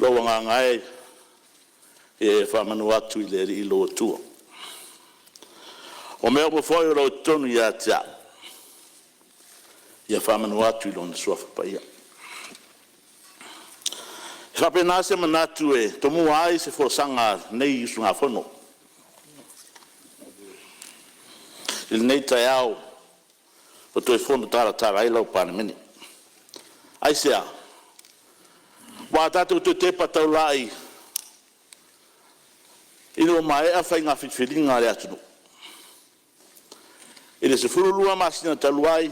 Lou Agaga e, ia e faamanu atu i le Alii lou Atua. O mea uma foi o lo o i totonu ia te au, ia faamanu atu i Lona Suafa Paia. E faapena se manatu e tomua ai se folasaga a lenei usugafono i lenei taeao ua toe fono talatala ai lau Palemene. Aisea? Aua a tatou toe tepa taulai ina ua maea faiga filifiliga a le atunuu i le 12 masina talu ai,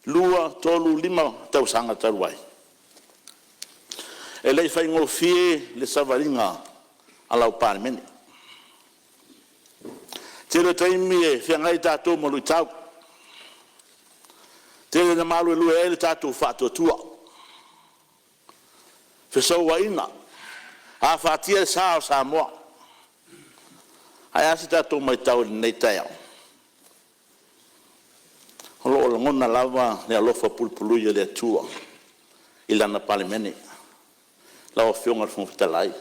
2, 3, 5 tausaga talu ai, e le i faigofie le savaliga a lau Palemene. Tele o taimi e feagai tatou ma luitau, tele ina maluelue ai le tatou faatuatua, fesouaina, afatia le sa o Samoa. Ae a se tatou matau i lenei taeao? O lo o lagona lava le alofa pulepuleia o le Atua i Lana Palemene. Lau Afioga i le Fofoga Fetalai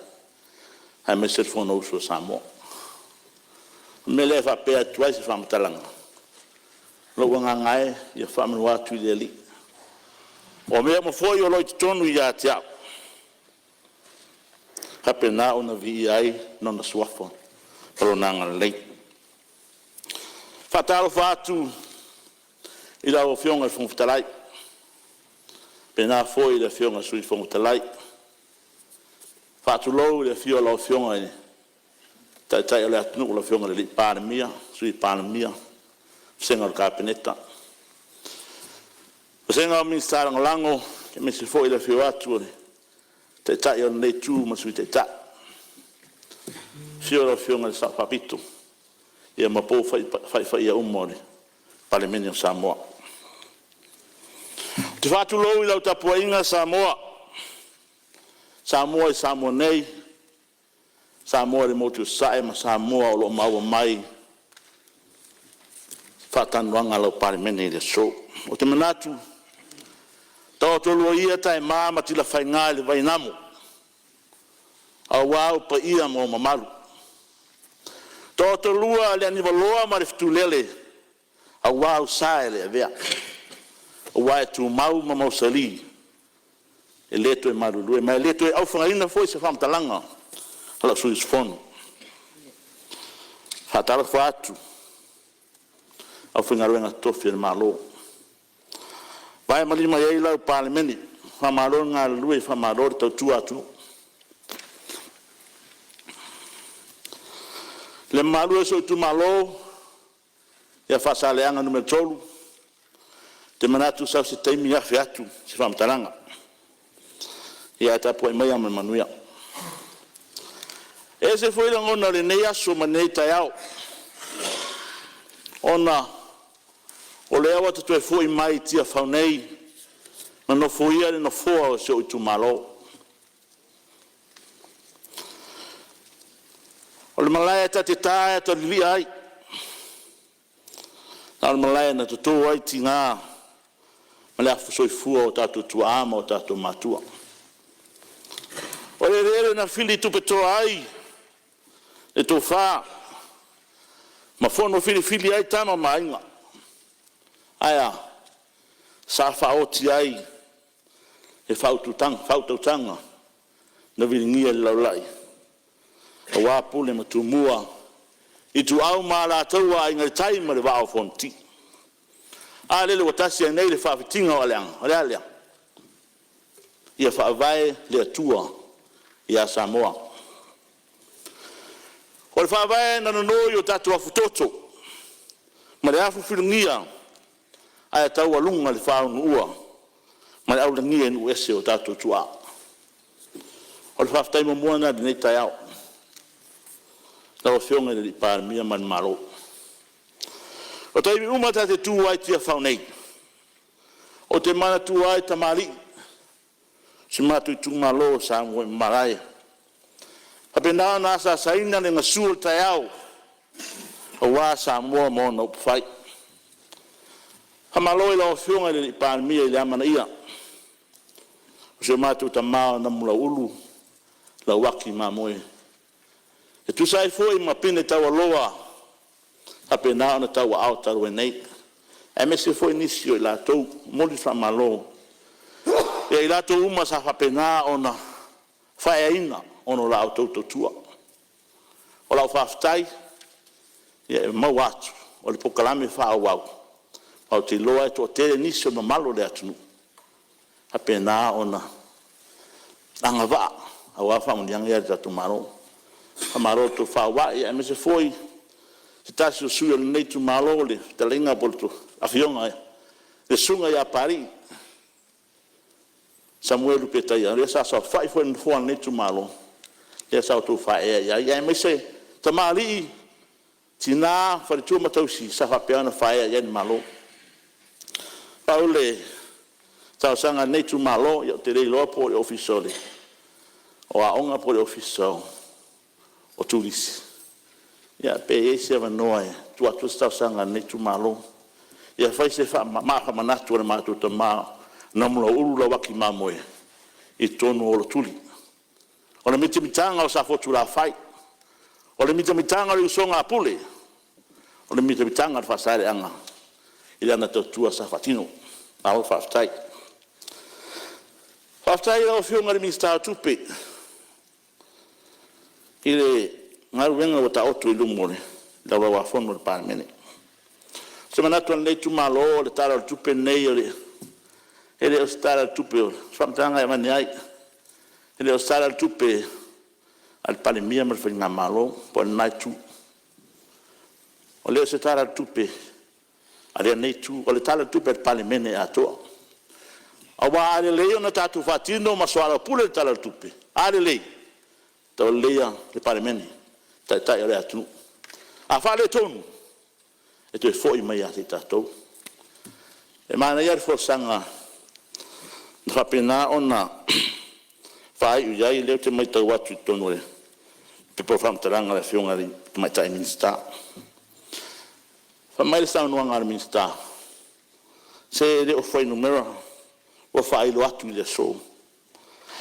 aemaise le Fonousu a Samoa. O le mea lea e faapea atu ai se faamatalaga, lou agaga e, ia faamanu atu i le Alii. O mea uma foi o lo o i totonu ia te au, faapena ona viia ai Lona suafa ma Lona agalelei. E faatalofa atu i lau Afioga i le Fofoga Fetalai, faapena foi i le Afioga i le Sui Fofoga Fetalai. Faatulou i le afio o lau Afioga i le Taitai o le atunuu lau Afioga i le Palemia, Sui Palemia, Vasega o le Kapeneta, Vasega o Minisita Lagolago, aemaise foi le afio atu o le Taitai o lenei Itu ma le Sui Taitai. Afio lau Afioga i le Sao Faapito ia ma pou faifaia uma o le Palemene o Samoa. Ou te faatulou i lau tapuaiga Samoa, Samoa i Samoa nei, Samoa i le Motu i Sasae ma Samoa o lo o maua mai faatalanoaga a lau Palemene i le aso. Ou te manatu, taoto lua ia taema ma tilafaiga i le vainamo aua ou paia ma ou mamalu. Taoto lua le anivaloa ma le fetulele aua ou sa e le avea, aua e tumau ma mausali e le toe malulue ma e le toe aufagaina foi se faamatalaga a lou sui usufono. E faatalofa atu i le aufaigaluega totofi a le Malo, vae ma lima i ai lau Palemene, faamalo le galulue, faamalo le tautua atunuu. Le mamalu e o si ou itumalo ia Faasaleleaga 3, ou te manatu sau se taimi afe atu se faamatalaga, ae tapuai maia ma le manuia. E ese foi lagona o lenei aso ma lenei taeao, ona o lea ua ta toe foi mai i Tiafau nei ma nofoia le nofoa o si ou itumalo. O le malae ta te ta e ata lili'a ai, a o le malae na toto ai tiga ma le afu soifua o tatou tuaa ma o tatou matua. O le eleele na fili tupetoa ai le tofa ma fono filifili ai Tama ma Aiga. Ae a? Sa faaoti ai le faautautaga na viligia i le laulai aua Pule ma Tumua, Ituau ma Alataua, Aiga i le Tai ma le Vaa o Fonoti. A lele ua tasi ai nei le faafitiga o aleaga, o le a lea? Ia faavae le Atua ia Samoa. O le faavae na nono i o tatou afutoto ma le afufulugia ae taualuga i le faaunuua ma le aulagia i nuu ese e o tatou tuaa. O le faafetai muamua lena i lenei taeao, lau Afioga i le Palemia ma le Malo. O taimi uma ta te tu ai i Tiafau nei, ou te manatua ai tamalii o si o matou itumalo sa muaimalae, faapena ona asaasaina le gasu o le taeao aua Samoa ma ona upufai. Faamalo i lau Afioga i le Palemia i le amanaia o si o matou tama o Namulauulu Lauaki mamoe e tusa ai foi ma pine taualoa faapena ona tauaao talu ai nei, aemaise foi nisi o i latou. E momoli le faamalo ia i latou uma sa faapena ona faaeaina ona o la outou tautua. O lau faafetai, ia e maua atu o le polokalame faaauau, aua ou te iloa e toatele nisi o le mamalu o le atunuu e faapena ona agavaa aua faamanuiaga ia a le tatou Malo. Faamalo le tofa aua'e, aemaise foi se tasi o sui usufono o lenei itumalo le fetalaiga po o le Afioga le Susuga ia Papalii Samuelu Petaia, lea sa saofai foi i le nofoa o lenei itumalo, lea sa outou faaeaea i ai, aemaise tamalii, tina, faletua ma tausi sa faapea ona faaeaea i ai le Malo. Pau le talosaga a lenei itumalo, ia ou te le iloa po o le Ofisa o Aoga po o le Ofisa o Turisi, pe i ai se avanoa e tuu atu ai se talosaga a lenei itumalo, ia fai se maa faamanatu a le matou tama Namulauulu Lauaki Mamoe i totonu o Oliituli. O le mitamitaga o Safotulafai, o le mitamitaga o le usoga a Pule, o le mitamitaga a le Faasaeleaga i lana tautua sa faatino. Malo faafetai. Faafetai i lau Afioga i le Minisita o Tupe i le galuega ua taoto i luma o le Laulau-a-Fono a le Palemene. O se manatu o lenei itumalo o le Tala o le Tupe lenei, e le o se Tala o le Tupe, o se faamatalaga e avane ai, e le o se Tala o le Tupe a le Palemia ma le Faigamalo po o lena Itu. E le o se Tala o le Tupe a lenei Itu, o le Tala o le Tupe a le Palemene atoa. Aua a lelei ona tatou faatino ma soalaupule le Tala o le Tupe, a lelei, tauleleia le Palemene, Taitai o le atunuu. A faaletonu, e toe foi mai ia i tatou. E manaia le folasaga na faapena ona faaiu i ai, lea ou te matau atu i totonu o le pepa o faamatalaga a le Afioga i le Tamaitai Minisita. Fai mai le saunoaga a le Minisita, se e le o fuainumera ua faailoa atu i le aso,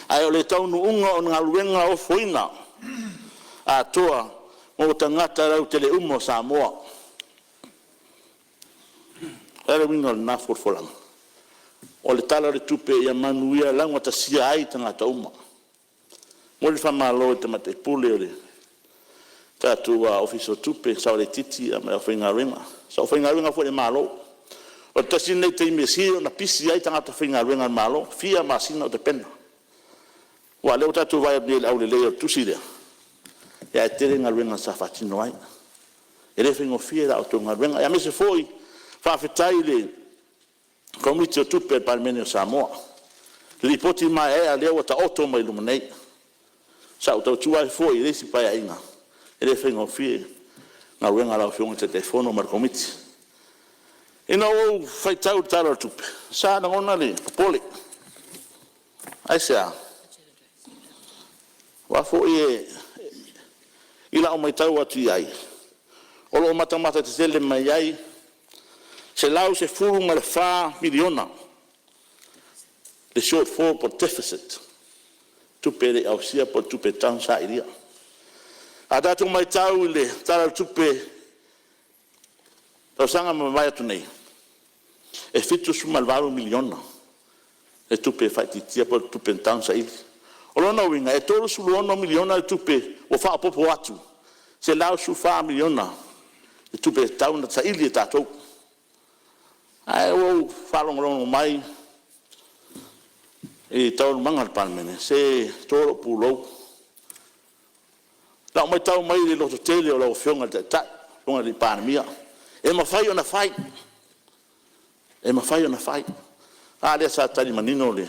ae o le taunuuga o galuega ofoina atoa mo tagata lautele uma o Samoa. O le a le uiga o lena folafolaga? O le Tala o le Tupe ia manuia laugatasia ai tagata uma. E momoli le faamalo i le Tamaitai Pule o le tatou Ofisa o Tupe, le Saoleitiiti ma le aufaigaluega. Sa aufaigaluega foi a le Malo. O le tasi lenei taimi e sili ona pisi ai tagata faigaluega a le Malo, e fia masina o tapena. Aua o lea ua tatou vaai atu nei i le aulelei o le tusi lea, ae tele galuega sa faatino ai. E le faigofie la outou galuega, aemaise foi faafetai i le Komiti o Tupe a le Palemene o Samoa i le Lipoti maeaea lea ua taoto mai luma nei. Sa ou tautua ai foi i le isi Paeaiga, e le faigofie galuega a lau Afioga i le Taitaifono ma le Komiti. Ina ua ou faitau i le Tala o le Tupe, sa lagona le popole. Aisea? Aua foi i lau matau atu i ai, o lo o matamata tetele mai ai $114 miliona le shortfall po o le deficit, tupe e le i ausia po o le tupe e tatau ona sailia. A tatou matau i le Tala o le Tupe i le tausaga na mavae atu nei, e $78 miliona le tupe e faaitiitia po o le tupe e tatau ona saili. O lona uiga e $36 miliona le tupe ua faaopoopo atu, $114 miliona le tupe e tatau ona saili e tatou. Ae ua ou faalogologo mai i taualumaga a le Palemene, se e to lou pulou. I lau matau mai i le lototele o lau Afioga i le Taitai, le Afioga i le Palemia, e mafai ona fai, e mafai ona fai. A lea sa tali manino le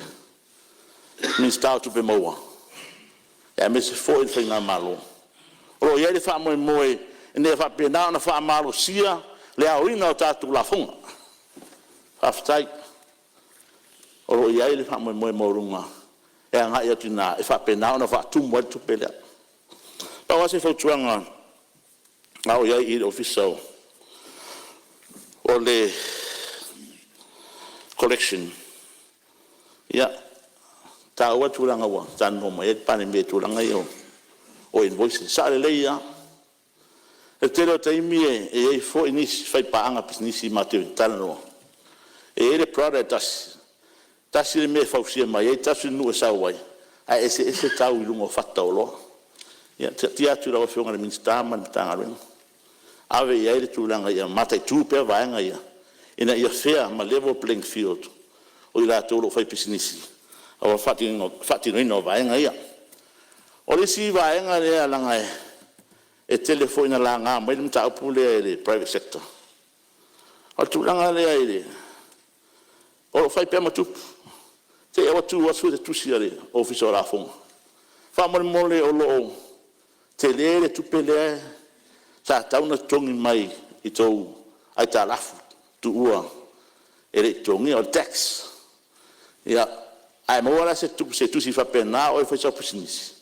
Minisita o Tupe Maua aemaise foi le Faigamalo, o lo o i ai le faamoemoe ina ia faapena ona faamalosia le aoina o tatou lafoga. Faafetai. O lo o i ai le faamoemoe maualuga e agai atu i ina e faapena ona faatumu ai le tupe lea. Pau lava se fautuaga a o i ai i i le Ofisa o le Collection, ia, taua le tulaga ua saunoa mai ai le Palemia i tulaga ia o invoices. E sao lelei lava. O le tele o taimi e i ai foi nisi faipaaga pisinisi matou te talanoa, e i ai le product e tasi, tasi le mea e fausia mai ai, tasi le nuu e sau ai, ae eseese tau i luga o fata o oloa. Ia, e taatia atu i lau Afioga i le Minisita ma le Matagaluega, ave i ai le tulaga ia mataitu pea vaega ia, ina ia fair ma level playing field o i latou o lo o faipisinisi aua le faatinoina o vaega ia. O le isi vaega lea leaga e tele foi ina laga mai le mataupu lea i le private sector, o le tulaga lea o lo o fai pea ma tupu, te i ua tu atu le tusi a le Ofisa o Lafoga, faamolemole o lo o tele le tupe lea sa tatau ona totogi mai i tou aitalafu tuua e le i totogia, o le tax. Ia, a e maua la se tusi faapena a o oe e fai sau pisinisi,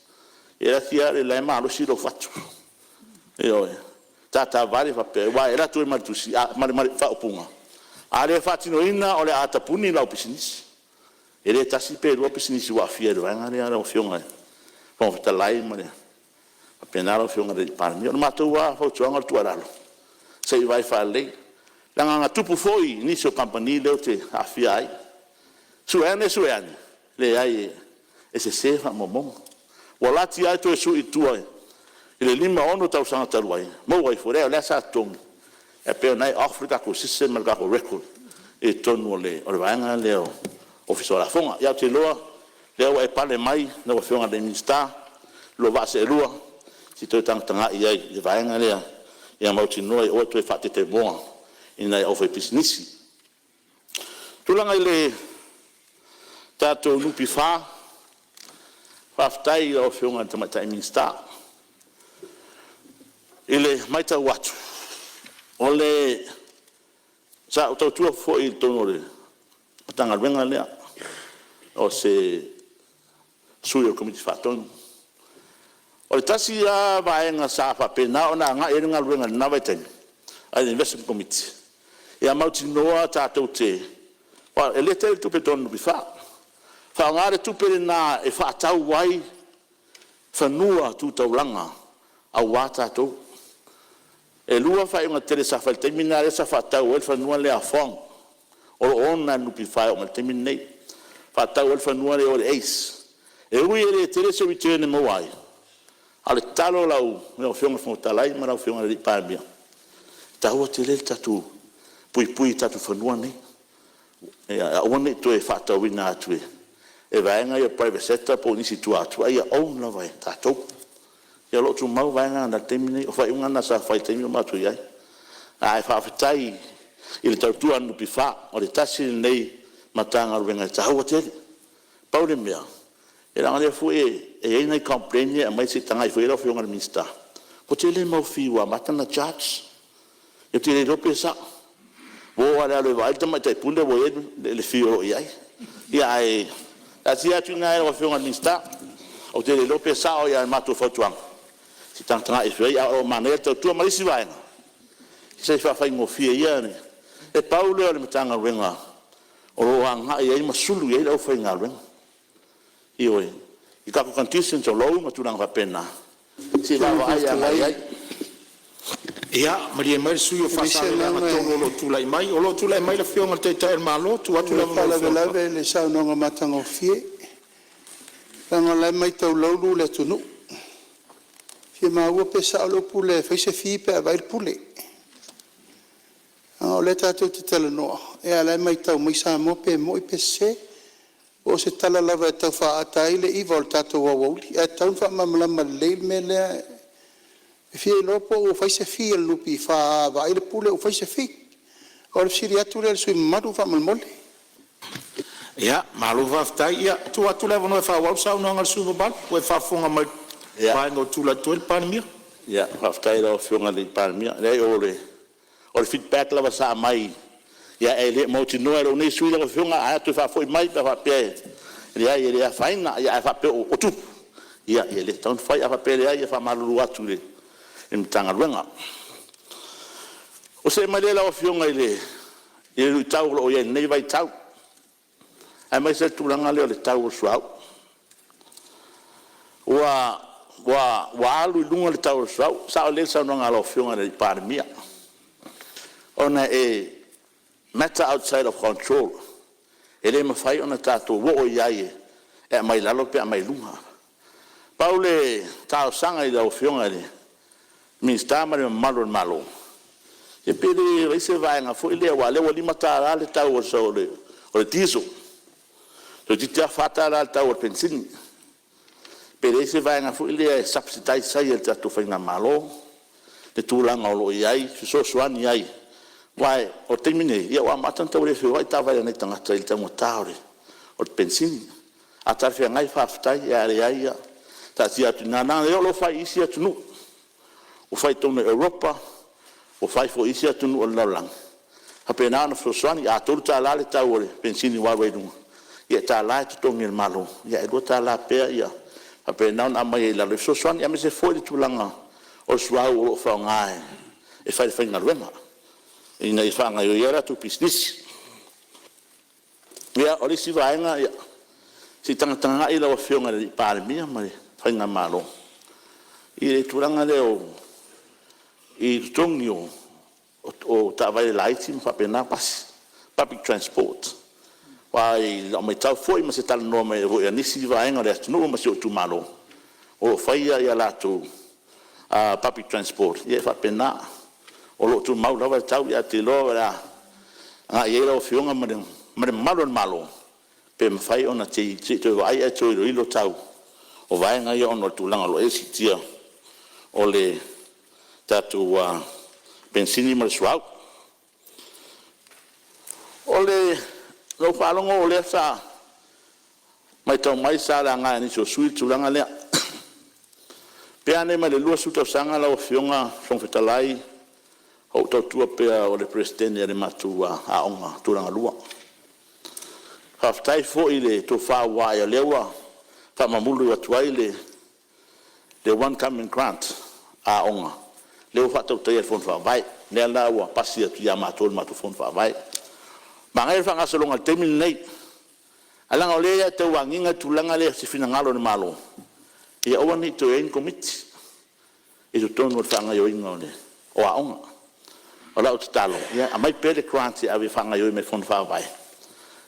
e laki a oe o la e malosi lou fatu, ioe, tata vale faapea, aua e alu atu ai ma le tusi ma le faaupuga, a le faatinoina o le a tapuni lau pisinisi. E le tasi pe lua pisinisi ua aafia i le vaega lea lau Afioga i le Fofoga Fetalai ma faapena lau Afioga i le Palemia. O le matou lava fautuaga o le tuualalo, se i vaai faalelei, leaga na tupu foi i nisi o kamupani lea ou te aafia ai, sue ane sue ane, leai e sese faamaumauga. Ua lati lava toe sui i tua i le 5, 6 tausaga talu ai, maua ifo, leai o la e sa totogi, ae pei o lena e off le tatou system ma le tatou record i totonu o le vaega lea o le Ofisa o Lafoga. Ae ou te iloa o lea ua e pale mai lau Afioga i le Minisita, lua vaa seelua, se i toe tagatagai i ai i le vaega lea ia mautinoa aua le toe faatetemoa i nai aufaipisinisi. O le tulaga i le tatou NPF, faafetai i lau Afioga i le Tamaitai Minisita. I le matau atu, sa ou tautua foi i totonu o le Matagaluega lea, o se sui o le Komiti Faatonu. O le tasi lava vaega sa faapena ona agai i ai le galuega i lena vaitaimi a le Investment Committee, ia mautinoa tatou te... aua e le tele tupe i totonu o le NPF, faaaoga le tupe lena e faatau ai fanua tu taulaga aua tatou. E lua faaiuga tetele sa fai i le taimi lena lea sa faatau ai le fanua lea a Fong o lo o ona e le NPF e oo mai i le taimi lenei, faatau ai le fanua lea i o i le ACE. E ui e le tele se return e maua ai, a o le tatalo i lau Afioga i le Fofoga Fetalai ma lau Afioga i le Palemia, e taua tele le tatou puipui i tatou fanua nei, ia aua ne i toe faatauina atu e vaega ia o le private sector po o nisi i tua atu, a ia own lava e tatou. Ia o lo o tumau vaega na i le taimi nei. O faaiuga na sa fai i le taimi a o matou i ai. Ae faafetai i le tautua a le NPF, o le tasi lenei Matagaluega e taua tele. Pau le mea, leaga o lea foi e i ai nai complain ia e aumai se i tagai ifo i ai lau Afioga i le Minisita, ua tele mau fee ua amata ona charge. Ou te le iloa pe sa'o. Ua oo lava i le alu e vaai le tamaitai pule ua i ai le fee o lo o i ai. Ia ae taatia atu i ina i lau Afioga i le Minisita. Ou te le iloa pe sao, ae o le matou fautuaga, se i tagatagai ifo i ai, ae o lo o manaia le tautua. Ma le isi vaega, se i faafaigofie ia. E pau lea o le Matagaluega o lo o agai i ai ma sulu i ai le aufaigaluega, ioe, i tatou conditions o loan ma tulaga faapena, se i vaavaai agai i ai. Ia malie mai le sui usufono mo E leai se Faasaleleaga agaga 3 o lo o tulai mai. O lo o tulai mai le Afioga i le Taitai o le Malo e tuu e atu le toe avanoa i le faalavelave i le saunoaga matagofie, leaga o la e matau laulu le atunuu. E fia maua pe sao le upu lea e fai se fee pe a vaai le Pule. Leaga o lea tatou te talanoa, a o la e matau mai Samoa pe moni pe sese. Po o se tala lava e tau faaata ai le iva o le tatou aoauli, ae tatau ona faamalamalama lelei le mea lea. E fia iloa po ua fai se fee a le NPF a vaai le Pule ua fai se fee. O le fesili atu lea i le sui usufono mamalu faamolemole. Ia, malo faafetai. Ia, e tuu atu le avanoa e faaauau le saunoaga a le sui usufono mamalu, ua e faafofoga mai i le vaega ua tulai atu ai le Palemia. Ia, faafetai i lau Afioga i le Palemia. Leai o le feedback lava sa aumai, ae le mautinoa e lou nei sui usufono lau Afioga, ae a toe faafoi mai pe a faapea e leai e le afaina. Ae a faapea o tupu, ia e le tatau ona fai. Ae a faapea e leai, ia e faamalulu atu i le Matagaluega. Ona see mai lea lau Afioga i le luitau o lo o i ai i lenei vaitau, aemaise le tulaga lea o le tau o le suauu. Ua alu i luga le tau o le suauu, e sao lelei le saunoaga a lau Afioga i le Palemia, ona e matter outside of control, e le mafai ona tatou oo i ai e aumai lalo pe aumai luga. Pau le talosaga i lau Afioga i le Minisita ma le mamalu o le Malo, ia pe le i ai se vaega foi lea aua o lea ua $5 le tau o le diesel, toeitiiti lava $4 le tau o le penisini. Pe leai se vaega foi lea e subsidise ai e le tatou faigamalo le tulaga o lo o i ai e fesoasoani ai, aua o le taimi nei, ua amata ona tau le feoai taavale a nai tagata i le taugata o le penisini. A talafeagai faafetai, ae a leai ia taatia atu i ina, leaga o lea o lo o fai i isi atunuu, ua fai i totonu o Europa, ua fai foi i isi atunuu o le lalolagi, e faapena ona fesoasoani. A $3 le tau o le penisini ua alu ai i luga, ia e $1 e totogi e le Malo ae $2 pea ia faapena ona aumai ai i lalo e fesoasoani, aemaise foi le tulaga o le suauu o lo o faaaoga e fai ai galuega ina ia faagaoioi ai latou pisinisi. Ia, o le isi vaega, se i tagatagai lau Afioga i le Palemia ma le faigamalo i le tulaga lea i totogi o taavale laiti ma faapena pasi, public transport. Aua i lau maitau foi ma se talanoa mai foi a nisi vaega o le atunuu ma si ou itumalo, o lo o fai a latou public transport, ia e faapena. O lo o tumau lava le tau, ae ou te iloa o le a agai i ai lau Afioga ma le mamalu o le Malo pe mafai ona se i toe vaai ae toe iloilo tau o vaega ia ona o le tulaga o lo o i ai le siitia o le tatou penisini ma le suauu. Na ou faalogo o lea sa maitau mai sa laga e nisi o sui usufono le tulaga lea, pe a nei ma le 20 tausaga lau Afioga i le Fofoga Fetalai o ou tautua pea o le Peresetene o le matou Aoga Tulagalua. Faafetai foi i le tofa ua ae o lea ua faamamulu atu ai le One Government Grant a aoga lea ua faatautaia e le Fono Faavae, lea la ua pasi atu ia matou i le matou Fono Faavae. Manaia le faagasologa i le taimi lenei, ae leaga o lea e tau agiga le tulaga lea i se finagalo o le Malo ia aua ne i toe i ai ni Komiti i totonu o le faagaoioiga o aoga. O lau tatalo, ia aumai pea le grant e ave e faagaoioi mai i le Fono Faavae,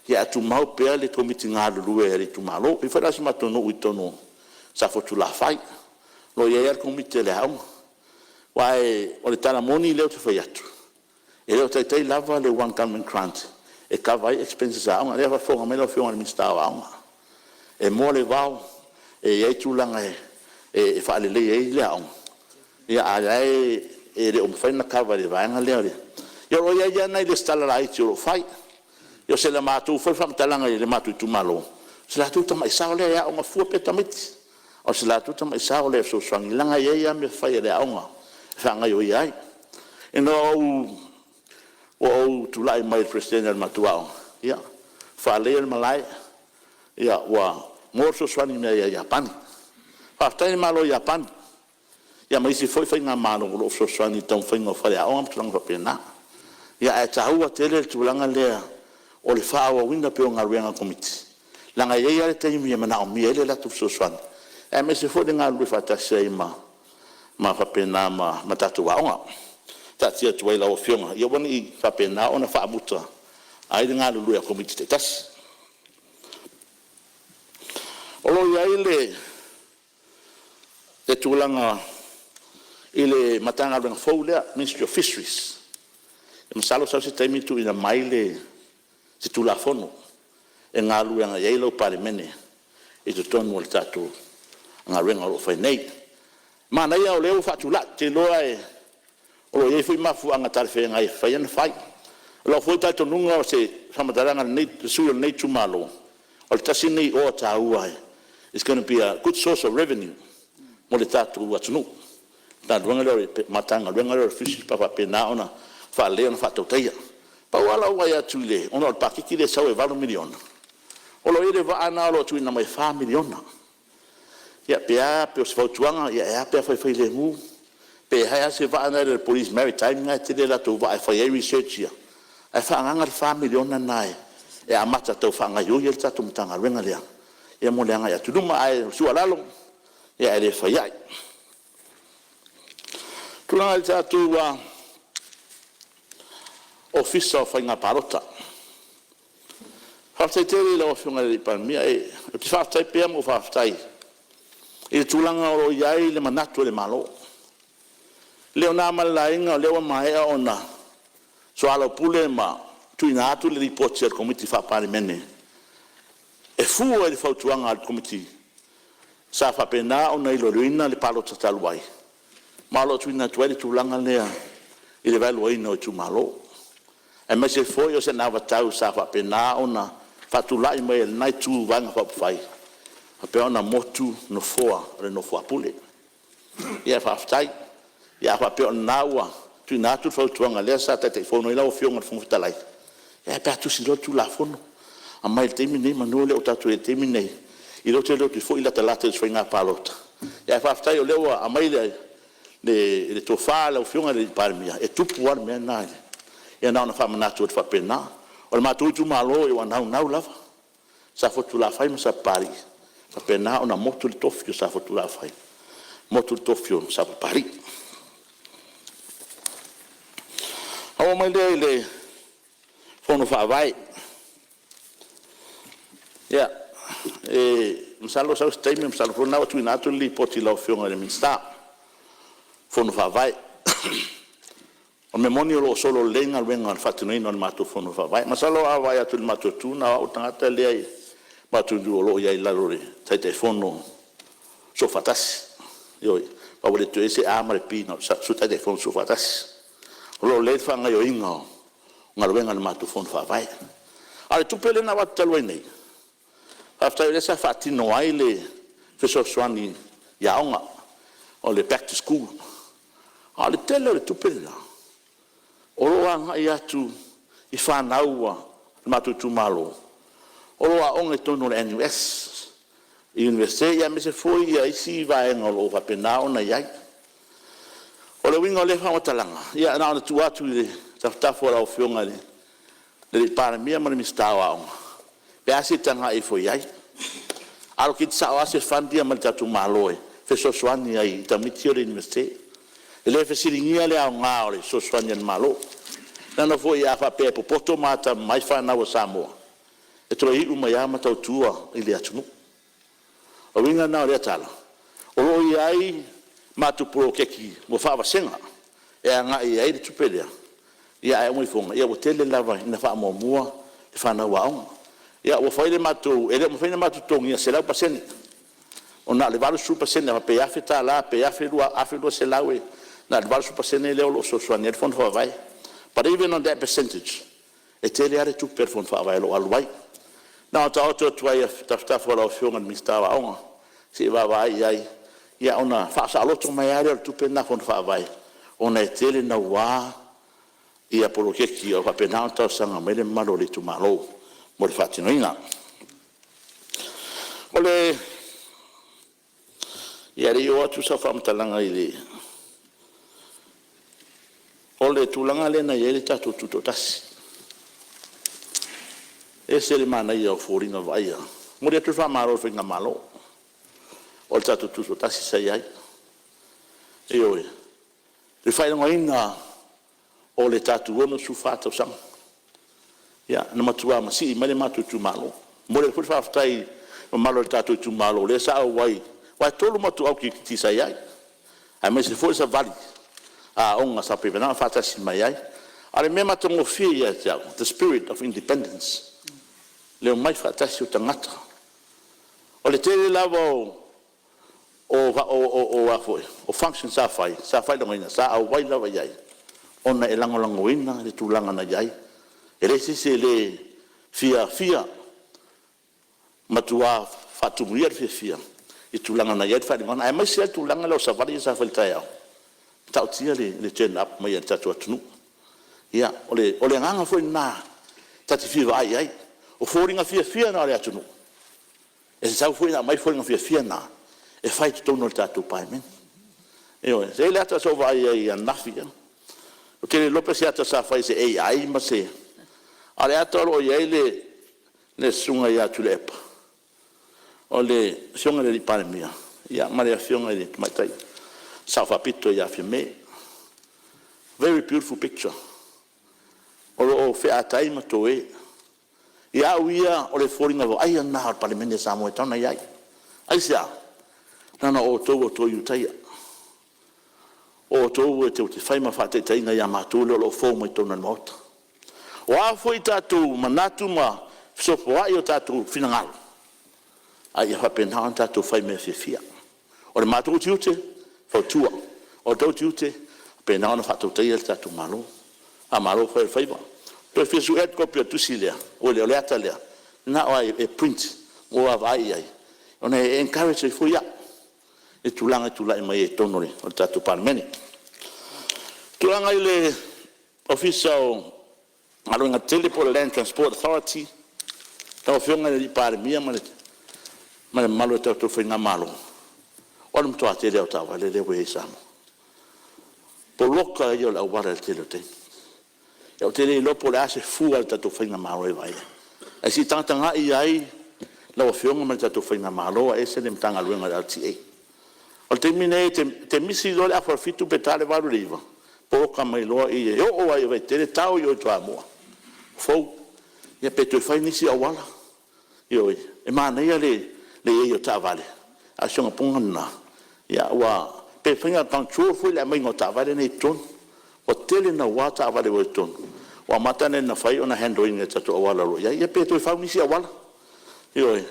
ae tumau pea le Komiti galulue a le itumalo. E pei foi la o si matou nuu i totonu o Safotulafai, o lo o i ai lava le Komiti a le aoga. Aua o le tala moni lea ou te fai atu, e le o taitai lava le One Government Grant e kava ai expenses a aoga. O lea e faafofoga mai lau Afioga i le Minisita o Aoga, e moa le vao, e i ai tulaga e faaleleia ai le aoga, a o la e le o mafai ona kava e le vaega lea. Ia o lo o i ai lava nai resitala laiti o lo o fai. Ia o se matou foi faamatalaga i le matou itumalo, o si latou tamai sao lea e aooga fua pea tamaiti, a o si latou tamai sao lea e fesoasoani, leaga e i ai lava mea fai a le aoga e faagaoioia ai. Ina ua ou tulai mai i le Peresetene o le matou aoga, ia, faaleleia le malae, ua maua le fesoasoani mai ia Iapani. Faafetai i le Malo o Iapani, ia ma isi foi faigamalo o lo o fesoasoani i le taumafaiga o faleaoga ma tulaga faapena. Ae taua tele le tulaga lea o le faaauauina pea o galuega a Komiti, leaga e i ai lava le taimi e manaomia ai le latou fesoasoani, aemaise foi le galulue faatasi ai ma faapena ma tatou aoga. Taatia atu ai i lau Afioga, ia aua ne i faapena ona faamuta ai le galulue a Komiti taitasi. O lo o i ai le tulaga i le Matagaluega fou lea, Ministry of Fisheries. Masalo sau se taimi tuuina mai se Tulafono e galulue agai ai lau Palemene i totonu o le tatou galuega o lo o fai nei. Manaia o lea ua faatulai, ou te iloa o lo o i ai foi mafuaaga talafeagai e mafai ai ona fai. O lou foi talitonuga o se faamatalaga a le sui usufono o lenei itumalo, o le tasi lenei oa taua, it's gonna be a good source of revenue mo le tatou atunuu, le galuega lea o le Matagaluega lea o le Fisheries pe a faapena ona faalelei ona faatautaia. Pau lava lau vaai atu ona o le paketi lea e sau e $8 miliona, o lo o i ai le vaa lena o lo o tuuina mai e $4 miliona. Ia pe a pe o se fautuaga, ae a pe a fai filemu, pe i ai lava se vaa lea a le Police Maritime lena e tele a latou vaa e fai ai research ia, ae faaagaaga le $4 miliona lena e amata tau faagaoioi ai le tatou Matagaluega lea mo le agai atu i luma. Ae o le tuualalo, Ia ae le fai ai. Tulaga i le tatou Ofisa o Faiga Palota, faafetai tele i lau Afioga i le Palemia. Ou te faafetai pea ma ou faafetai i le tulaga o lo o i ai le manatu o le Malo. E le o na ma le laina o lea ua maea ona soalaupule ma tuuina atu le Lipoti a le Komiti Faa-Palemene e fua i le fautuaga a le Komiti sa faapena ona iloiloina le palota talu ai, ma o lo o tuuina atu ai le tulaga lea i le vaeluaina o itumalo, aemaise foi o se anavatau sa faapena ona faatulai mai e lena Itu o Vaega Faaupufai, faapea ona motu nofoa o le nofo a Pule. Ia faafetai. Ia a faapea o lena ua tuuina atu le fautuaga lea sa Taitaifono ai lau Afioga i le Fofoga Fetalai, e a pe a tusi loa le Tulafono, aumai i le taimi lenei meamanu o lea ua tatou i ai i le taimi lenei, e le o toe iloa atu foi latalata i se faiga palota. Ae faafetai o lea ua aumai le tofa a lau Afioga i le Palemia, e tupu lava le mea lena. Ia na ona faamanatu atu faapena. O le matou itumalo ua naunau lava Safotulafai ma Sapapalii ia faapena ona motu le tofi o Safotulafai, motu le tofi o Sapapalii. Ona ou oo mai lea i le Fono Faavae. Ia, e masalo e sau se taimi, masalo foi o lena ua tuuina atu le Lipoti i lau Afioga i le Minisita o Fono Faavae. O le mea moni o lo o solo lelei galuega i le faatinoina o le matou Fono Faavae. Masalo a vaai atu i le matou itu, na o au le tagata lea i le matou itu o lo o i ai i lalo o le Taitaifono Soofaatasi. Ioe. Ma ua le toe i ai se A ma le P na o le Sui Taitaifono Soofaatasi. O lo o lelei le faagaoioiga o galuega a le matou Fono Faavae. A o le tupe lea na avatu talu ai nei, faafetai o lea sa faatino ai le fesoasoani i aoga, o le back to school. A o le tele o le tupe lena, o lo o agai atu i fanau a le matou itumalo o lo o aooga i totonu o le NUS, Iunivesite aemaise foi isi vaega o lo o faapena ona i ai. O le uiga o lea faamatalaga, ia na ona tuu atu i tafatafa o lau Afioga i le Palemia ma le Minisita o Aoga, pe a se i tagai ifo i ai, allocate sao lava se fund ia mai le tatou Malo e fesoasoani ai i tamaiti ia o le Iunivesite. E le fesiligia le aoga o le fesoasoani a le Malo, leaga foi a faapea e popoto ma atamamai fanau a Samoa, e toe iu mai lava ma tautua i le atunuu. O le uiga lena o lea tala, o lo o i ai matou poloketi ua faavasega e agai i ai le tupe lea, ae uma ifoga ua tele lava ina faamuamua le fanau aoga. Ia ua fai le matou… E le o mafai ona matou totogiina 100%, na o le 80% a faapea e $1,000 pe $1,200, na o le 80% lea o lo o fesoasoani ai le Fono Faavae. But even on that percentage, e tele lava le tupe a le Fono Faavae o lo o alu ai. Na ona taoto atu ai i tafatafa o lau Afioga i le Minisita o Aoga se i vaavaai i ai, ona faasaoloto mai lava lea o le tupe lena a le Fono Faavae, ona e tele naua poloketi o lo o faapena ona talosaga mai ai le mamalu o le itumalo mo le faatinoina. Ia, a o le i oo atu sau faamatalaga i le… O le tulaga lea na i ai le tatou Tutoatasi, e ese le manaia o foliga vaaia. E momoli atu le faamalo i le Faigamalo, o le tatou Tutoatasi sa i ai. Ioe. I le faailogaina o le tatou 64 tausaga. Ia, na matua masii mai le matou itumalo. E momoli atu foi le faafetai i le mamalu o le tatou itumalo lea sa auai, aua e 3 matou alu kirikiti sa i ai, aemaise foi le savali a aoga sa faapena ona faatasi mai ai. A o le mea matagofie ia te au, the spirit of independence, le omai faatasi o tagata. O le tele lava o functions sa fai, sa faailogaina, sa auai lava i ai ona e lagolagoina le tulaga na i ai. E leai se isi e le fiafia, matua faatumuia le fiafia i le tulaga na i ai le faailogaga, aemaise lava le tulaga lea o savali ia sa fai i le taeao, e matautia le turn up mai o le tatou atunuu. Ia, o le agaga foi lena ta te fia vaai i ai. O foliga fiafia na o le atunuu, e tatau foi ona aumai foliga fiafia na e fai i totonu o le tatou Palemene. Ioe. E i ai le ata sa ou vaai ai ananafi, ou te le iloa po o se ata sa fai i se AI ma se… a o le ata o lo o i ai le Susuga ia Tuilaepa, o le Afioga i le Palemia, ia ma le Afioga i le Tamaitai Sao Faapito ia Fiame. Very beautiful picture. O lo o featai ma toe. Ia au ia, o le foliga vaaia lena o le Palemene a Samoa e tatau ona i ai. Aisea? Leaga o outou o toe Ulutaia, o outou tou te fai ma faataitaiga ia matou lea o lo o fou mai totonu o le Maota. O a foi tatou manatu ma fesopoai o tatou finagalo, a ia faapena ona tatou fai i mea fiafia. O le matou tiute, e fautua. O outou tiute, e faapena ona faatautaia le tatou Malo. Faamalo fai o le faiva. Toe fia sue le kopi o le tusi lea, oi le ata lea, na o e print mo e vaavaai i ai, ona e encourage ai foi au i tulaga e tulai mai ai i totonu o le tatou Palemene. O le tulaga i le Ofisa o Galuega Tetele po o le Land Transport Authority, lau Afioga i le Palemia ma le mamalu o le tatou faigamalo, o le matua tele lava o taavale lea ua i ai i Samoa. O le poloka ia o le auala i le tele o taimi. Ou te le iloa po o le a se fua a le tatou faigamalo e vaai ai, ae se i tagatagai i ai lau Afioga ma le tatou faigamalo aemaise le Matagaluega o le LTA. O le taimi lenei, e te misi loa le afa o le 7 pe ta le 8 i le 9, poloka mai loa i i e oo lava i Vaitele tao i o i Toamua, fou. Ia pe toe fai nisi auala. Ioe. E manaia le i ai o taavale, a o si ona pona lena, pe mafai ona control foi le aumaiga o taavale nei i totonu. Ua tele naua taavale ua i totonu, ua amata ona fai ona handle ina e tatou auala o lo o i ai. Ia pe toe fau nisi auala. Ioe.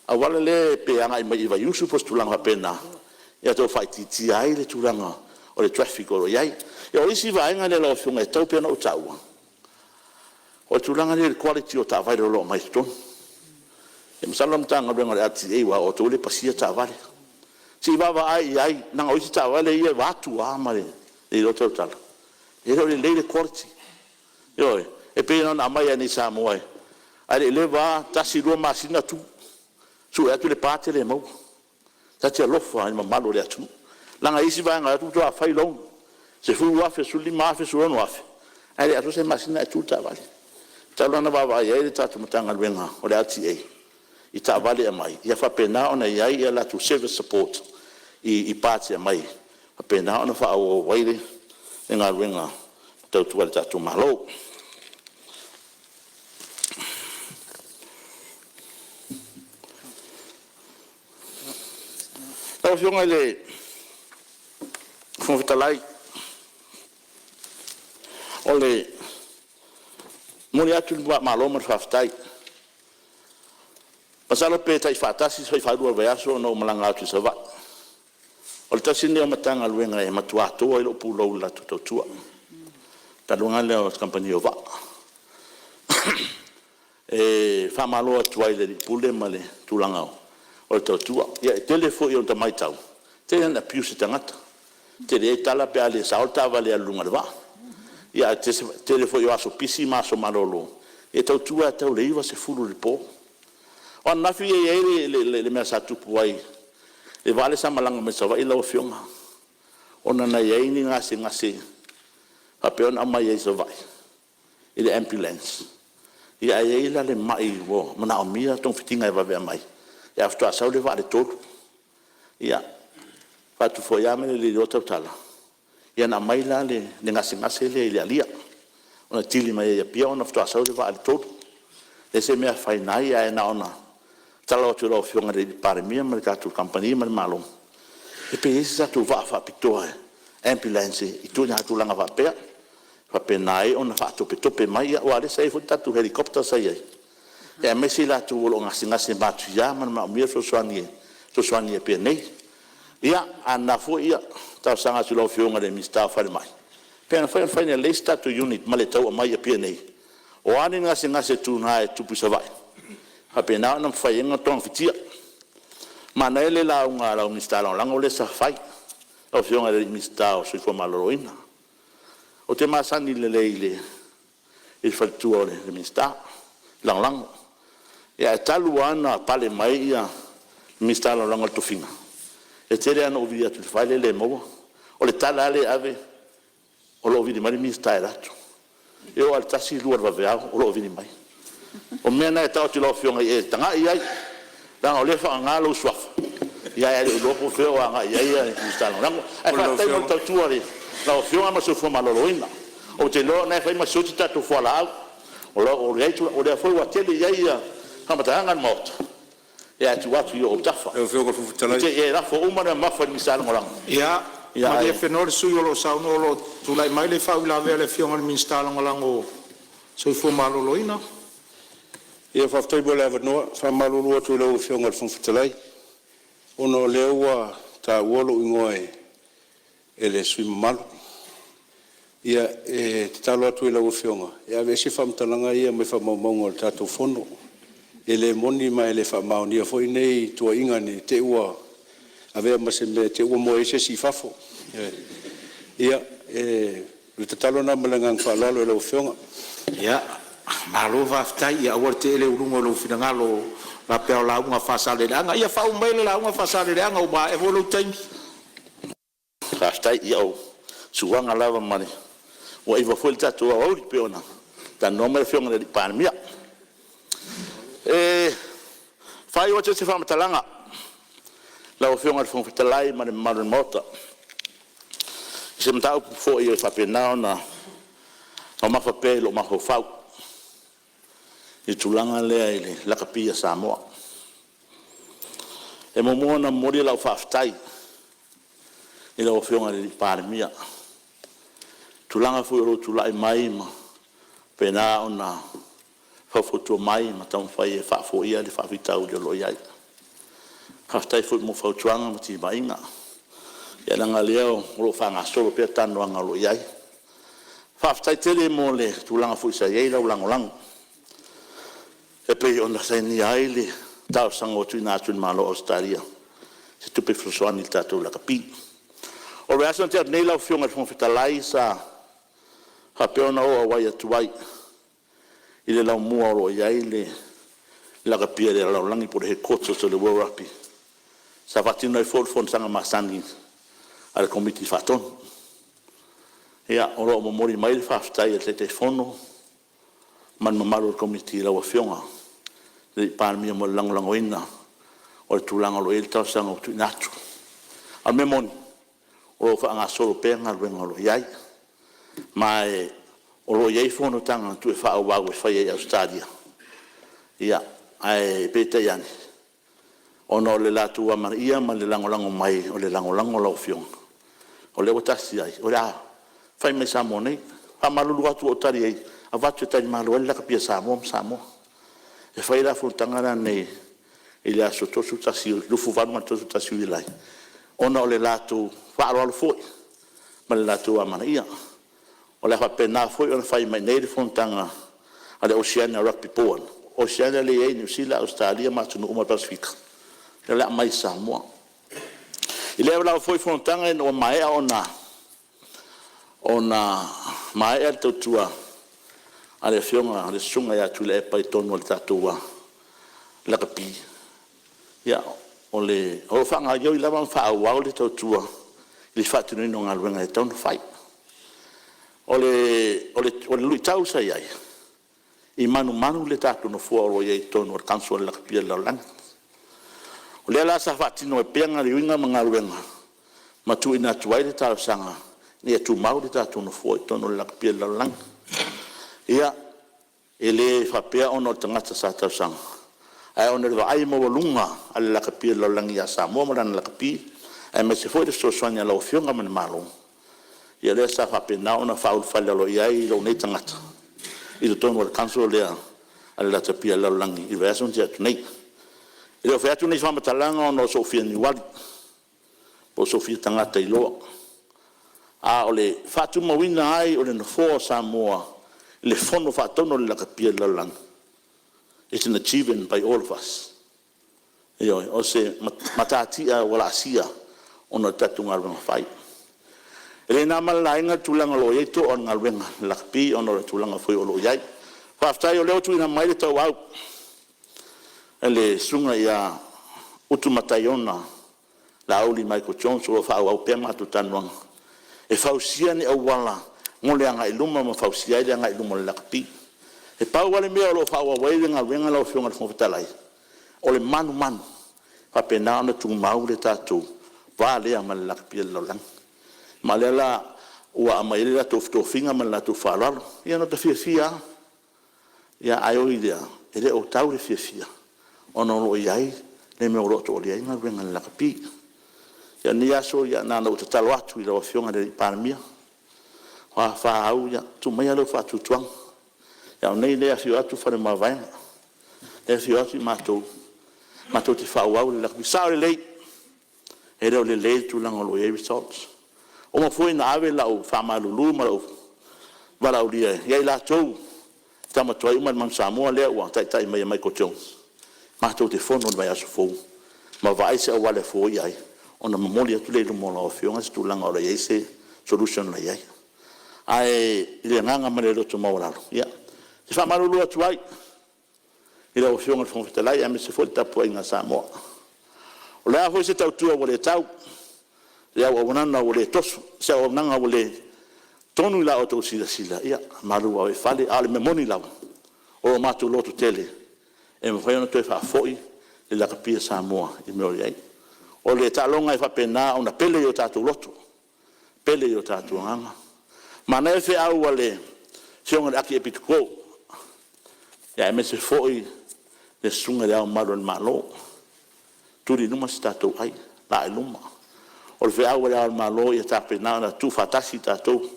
Auala lea pe agai mai i Vaiusu po o se tulaga faapena, ia tau faaitiitia ai le tulaga o le traffic o lo o i ai. Ia o isi vaega ia lau Afioga e tatau pea ona ou taua, o le tulaga lea i le quality o taavale o lo o aumai totonu. Ia masalo o le Matagaluega o le LTA aua o outou lea e pasia taavale, se i vaavaai i ai, leaga o isi taavale ia vaeatu lava ma le le iloa tautala, e le o lelei le quality. Ioe. E pei na ona aumai lava iinei i Samoa ae le i leva lava, tasi lua masina tu, sue atu le part e le maua. Ta te alofa i le mamalu o le atunuu, leaga e i ai isi vaega e o atu faatoa fai loan, $10,000, $15,000, $16,000, ae le atoa se masina ae tu le taavale. E tatau la ona vaavaai i ai le tatou Matagaluega o le LTA i taavale e aumai, ia faapena ona i ai a latou service support i parts e aumai e faapena ona faaauau ai le galuega e tautua ai i le tatou Malo. Lau Afioga i le Fofoga Fetalai, o le momoli atu le faamalo ma le faafetai. Masalo pe tai faatasi pe faalua i le vaiaso ona ou malaga atu i Savaii. O le tasi lenei o Matagaluega e matua toa ai lou pulou i le latou tautua, le Matagaluega lea o le Kamupani o Vaa. E faamalo atu ai i le Alii Pule ma le tulaga o le tautua. Ia e tele foi ina ota matau, e tele ina abuse e tagata, e tele tala pe a le sao le taavale e alu i luga o le vaa. Ae o le tele foi o aso pisi ma aso malolo, e tautua lava e tau i le 9, 10 i le po. O ananafi e i ai le mea sa tupu ai i le vaa lea sa malaga mai Savaii lau Afioga, ona na i ai ni gasegase faapea ona aumai ai i Savaii i le ambulance, ae i ai la le mai ua manaomia togafitiga e vave aumai, ae faatoa sau le vaa i le 3. Ia, fai atu foi lava ma le le iloa tautala, ia na aumai la le gasegase lea i le alia, na kili mai ai i Apia ona faatoa sau le vaa i le 3. E leai se mea e afaina ai, ae na ona tatalo atu i lau Afioga i le Palemia ma le tatou kamupani ma le Malo, pe i ai se tatou vaa faapitoa ambulance i ituaiga tulaga faapea, e faapena ai ona faatopetope mai, aua o lea sa i ai foi le tatou helicopter sa i ai, aemaise i latou o lo o gasegase matuia ma manaomia le fesoasoani i Apia nei. Ia, a na foi e talosaga atu i lau Afioga i le Minisita o Falemai, pe mafai ona fai ina ia lelei se tatou unit ma le tau aumai i Apia nei, o a ni gasegase tuga e tutupu i Savaii, e faapena ona mafai ai ona togafitia. Manaia le lauga a lau Minisita Lagolago lea sa fai, lau Afioga i le Minisita o le Soifua Maloloina. Ou te masani lelei i le faletua o le Minisita Lagolago. Ae talu lava ona pale mai le Minisita Lagolago i le tofiga, e tele lava ina ou vili atu i le fale e le maua. O le tala lava lea e ave, o lo o vili mai le Minisita e alu atu. E oo lava i le 1, 2 o le vaveao o lo o vili mai. O mea na e tau atu i lau Afioga ia e tagai i ai, leaga o lea e faaaoga lou suafa Ia ae le o iloa po o fea o agai i ai Minisita Lagolago. Ae faafetai mo le tautua i lau Afioga ma le soifua maloloina. Ou te iloa o lena e fai ma sioti tatou fualaau, o lea foi ua tele i ai faamatalaga a le Maota, ae tuu atu i ou autafa. Lau Afioga i le Fofoga Ne i Fetalai… te i e lafo uma le mamafa i le Minisita Lagolago, Ia, malie ae… Fenoa le sui usufono o lo o saunoa o lo o tulai mai le faauilavea a le Afioga i le Minisita Lagolago o le Soifua Maloloina. Ia faafetai mo le avanoa. E faamalulu atu i lau Afioga i le Fofoga Fetalai, ona o lea ua taua lou igoa e le sui usufono mamalu. Ia, e tatalo atu i lau Afioga e aveese faamatalaga ia mai faamaumauga o le tatou Fono. E le moni ma e le faamaonia foi nei tuuaiga ne i te i ua avea ma se mea i te i ua moe ai se isi i fafo. Ia, o le tatalo lena ma le agaga faaaloalo i lau Afioga. Ia, malo faafetai. Ia aua le tee lea i luga o lou finagalo faapea o lauga a Faasaleleaga. Ia faauma maia le lauga a Faasaleleaga ua maea foi lou taimi. Faafetai. Ia o suaga lava ma le… ua iva foi le tatou aoauli pei ona talanoa mai le Afioga i le Palemia. E faaiu atu ai se faamatalaga lau Afioga i le Fofoga Fetalai ma le mamalu o le Maota, i se mataupu foi e faapena ona mamafa pea i lou mafaufau i le tulaga lea i le lakapi a Samoa. E muamua ona momoli lau faafetai i lau Afioga i le Palemia i le tulaga foi o lou tulai mai ma faapena ona faufautua mai ma taumafai e faafoia le faafitauli o lo o i ai. Faafetai foi mo fautuaga ma timaiga, ia leaga o lea o lo o faagasolo pea talanoaga o lo o i ai. Faafetai tele mo le tulaga foi sa i ai lau lagolago e pei ona sainia ai le talosaga ua tuuina atu i le Malo o Ausetalia i se tupe fesoasoani i le tatou lakapi. O le vaiaso na tea atu nei lau Afioga i le Fofoga Fetalai sa faapea ona ou auai atu ai i le laumua o lo o i ai le lakapi a le lalolagi po o le Headquarters o le World Rugby, sa faatino ai foi le fonotaga masani a le Komiti Faatonu. Ia, o lo o momoli mai le faafetai a le Taitaifono ma le mamalu o le Komiti i lau Afioga i le Palemia mo le lagolagoina o le tulaga o lo o i ai le talosaga ua tuuina atu. A o le mea moni, o lo o faagasolo pea galuega o lo o i ai, ma o lo o i ai fonotaga na toe faaauau e faia i Ausetalia, ae peitai ane, ona o le latou amanaia ma le lagolago mai o le lagolago a lau Afioga, o lea ua tasi ai, o le a fai mai Samoa nei. E faamalulu atu ua ou tali e avatu e talimalo ai le lakapi a Samoa ma Samoa. E fai la fonotaga la nei i le aso 31, 28 ma le 31 o Iulai ona o le latou faaaloalo foi ma le latou amanaia. O le a faapena foi ona fai mai i inei le fonotaga a le Oceania Rugby Board. O Oceania lea e i ai Niu Sila, Ausetalia ma atunuu uma o le Pasefika, lea o le a aumai i Samoa. I lea lava foi fonotaga ina ua maea ona maea le tautua a le Afioga le Susuga ia Tuilaepa i totonu o le tatou Lakapi, ia, o lo o faagaoioi lava ma faaauau le tautua i le faatinoina o galuega e tatau ona fai. O le luitau sa i ai, e manumanu le tatou nofoa o lo o i ai i totonu o le Council o le Lakapi o le Lalolagi. O lea la sa faatino ai pea galuega ma tuuina atu ai le talosaga ina ia tumau le tatou nofoa i totonu o le Lakapi o le Lalolagi. Ia, e le faapea ona o le tagata sa talosaga, ae ona o le vaai maualuga a le Lakapi o le Lalolagi ia Samoa ma lana lakapi, aemaise foi le fesoasoani a lau Afioga ma le Malo, ia lea sa faapena ona faaulufale aloaia ai lou nei tagata i totonu o le Council lea a le Lakapi a le Lalolagi i le vaiaso na tea atu nei. E le o fai atu nei faamatalaga ona o sou fia niuali po o sou fia tagata iloa, a o le faatumauina ai o le nofoa o Samoa i le Fono Faatonu a le Lakapi o le Lalolagi, it's an achievement by all of us. Ioe. O se matatia ua laasia ona o le tatou galuega fai. E le na ma le laina le tulaga o lo o i ai toa o le galuega a le lakapi ona o le tulaga foi o lo o i ai. Faafetai o lea ua tuuina mai le tauau e le Susuga ia Utumataiona Laauli Michael Jones, o lo o faaauau pea matou talanoaga e fausia ni auala mo le agai i luma ma fausia ai le agai i luma o le lakapi. E pau lava le mea o lo o faaauau ai le galuega lau Afioga i le Fofoga Fetalai, o le manumanu faapena ona tumau le tatou va lea ma le lakapi o le lalolagi. Ma o lea la ua aumai ai le latou tofiga ma le latou faaaloalo. Ia na ota fiafia lava, ae ui i lea, e le o tau le fiafia ona o lo o i ai le mea o lo o to'alia ai galuega a le lakapi. Ia o lenei aso, na ona ou tatalo atu i lau Afioga i le Palemia, o a fa au, ia tuu maia lou faatuatuaga. A o nei o lea e afio atu Faleomavaega, o lea e afio atu matou, matou te faaauau le lakapi. E sao lelei, e le o lelei le tulaga o lo o i ai results. Ua uma foi ona ave lau faamalulu ma lou valaaulia ia i latou tama tuai uma i le Manu Samoa lea ua taitai mai e Michael Jones, matou te fono i le vaiaso fou ma vaai se auala e foia ai, ona momoli atu lea i luma o lau Afioga se tulaga o le a i ai se solution o le a i ai. Ae i le agaga ma le loto maualalo, ia, e faamalulu atu ai i lau Afioga i le Fofoga Fetalai aemaise foi le tapuaiga a Samoa. O le a foi se tautua ua le tau, se auaunaga ua le toso, se auaunaga ua le tonu i la outou silasila, ia malu ave i fale, a o le mea moni lava, o lo matou lototele e mafai ona toe faafoi le lakapi a Samoa i le mea o i ai. O le taaloga e faapena ona pele i o tatou loto, pele i o tatou agaga. Manaia le feau a le Afioga i le Akiepikopo aemaise foi le Susuga i Le Ao Mamalu o le Malo, tuli i luma so tatou ai, laa i luma. O le feau a Le Ao o le Malo ia faapena ona tuufaatasi tatou,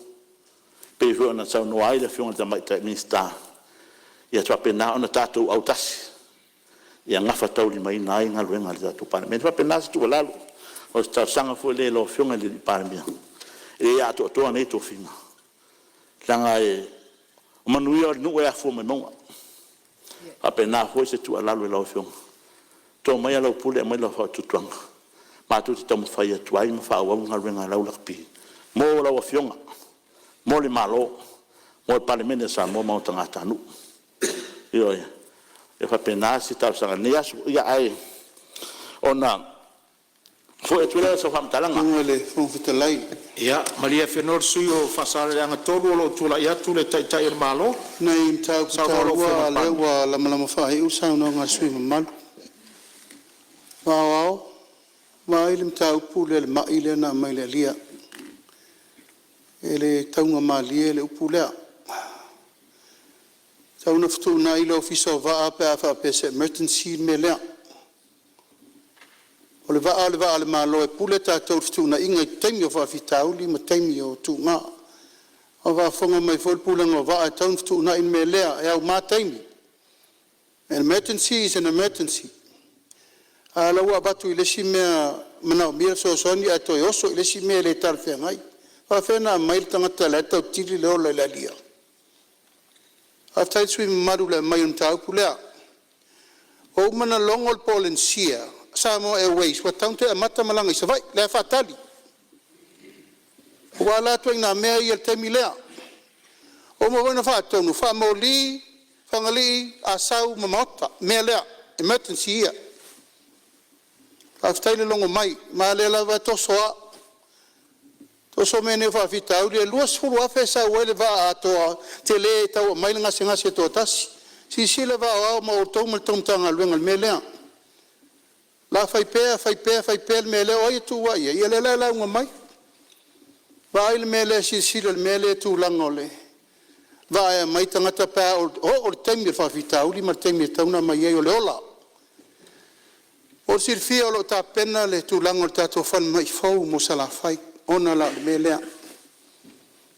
pei foi ona saunoa ai le Afioga i le Tamaitai Minisita, ia faapena ona tatou autasi ia gafataulimaina ai galuega a le tatou Palemene. E faapena se tuualalo, o se talosaga foi lea i lau Afioga i le Palemia, e le atoatoa nei tofiga, leaga o manuia o le nuu e afua mai mauga. E faapena foi se tuualalo i lau Afioga, to maia lau pule aumai lau faatuatuaga, matou te taumafai atu ai ma faaauau galuega a lau lakapi mo lau Afioga, mo le Malo, mo le Palemene o Samoa ma ona tagatanuu. Ioe. E faapena se talosaga i lenei aso. Ia, ae ona foi atu lea o sau faamatalaga… Lau Afioga i le Fofoga Fetalai… Ia malie Afenoa le sui usufono mo Faasaleleaga 3, o lo o tulai atu le Taitai o le Malo. Nai mataupu Saunoa lau taua Afioga i a le o lea Palemia. ua lamalama faaiu le saunoaga a le sui usufono mamalu. Vao Ao, vaai le mataupu lea i le mai lea na aumai i le alia, e le taugamalie le upu lea. E tatau ona fetuunai le Ofisa o Vaa pe a faapea o se emergency le mea lea. O le vaa o le vaa a le Malo e pule tatou i fetuunaiga i taimi o faafitauli ma taimi o tuga. A o faafofoga mai foi le Pulega o Vaa e tatau ona fetuunai le mea lea, e auma taimi. Emergency is an emergency. A o lea ua avatu i le isi mea e manaomia le fesoasoani ae toe oso i le isi mea le talafeagai. E faapefea ona aumai le tagata o la e tau tili le ola i le alia? Faafetai i le sui usufono mamalu i le aumai o le mataupu lea. Ua uma ona logo le Polenisia Samoa Airways ua tatau ona toe amata malaga i Savaii, la e faatali. Aua la ituaiga mea ia i le taimi lea. Ua uma foi ona faatonu, faamoli Fagalii Asau ma Maota, mea lea, emergency ia. Faafetai le logo mai, ma o lea lava e toso a, toso mea nei o faafitauli. E $20,000 e sau ai le vaa atoa tele e tau aumai le gasegase e toatasi. Silasila vaa o Ao ma outou ma le tou Matagaluega i le mea lea. O le a fai pea fai pea fai pea le mea lea, o ai e tuuai i ai? Ia lea la e lauga mai. Vaai le mea lea, silasila i le mea lea i le tulaga o le vaa e aumai tagata pe a oo i le taimi o le faafitauli ma le taimi e tatau ona aumai ai, o le ola. Mo le silafia o lo o tapena le tulaga o le tatou falemai fou mo Salafai ona la o le mea lea